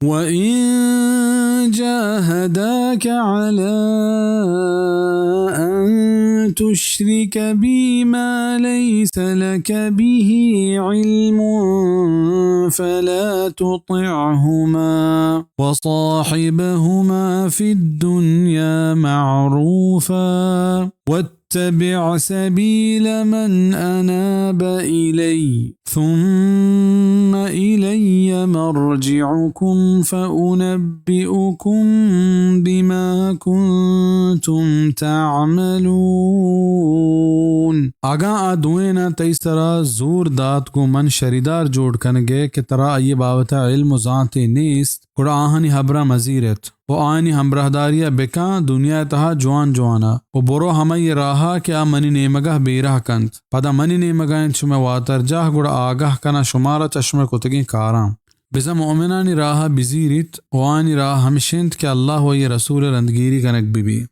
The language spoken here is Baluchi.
وإن جاهداك على أن تشرك بي ما ليس لك به علم فلا تطعهما وصاحبهما في الدنيا معروفا واتبع سبيل من أناب إلي ثم إلي مرجعكم فأنبئكم بما كنتم تعملون۔ اگاں آ دوئیناں تئی سرا زور دات گوں من شریدار جوڑ کنگ ءَ کہ ترا آئی ءِ بابت ءَ علم و زانتے نیست، گڑا آہانی ہبراں مزیر ایت و آیانی ہمراہداری ءَ بکن، دنیا ءِ تہا جوان جوان ءَ، و برو ہمائی ءِ راہ ءَ کہ آ منی نیمگ ءَ بیرہ کنت۔ پدا منی نیمگ ءَ انت شمئے واترجاہ، گڑا آگاہ کناں شمارا چہ شمئے کتگیں کاراں۔ بزاں مؤمنانی راہ ءَ بزیریت و آیانی راہ ہمش انت کہ اللہ و آئی ءِ رسول ءِ رندگیری کنگ بہ بیت۔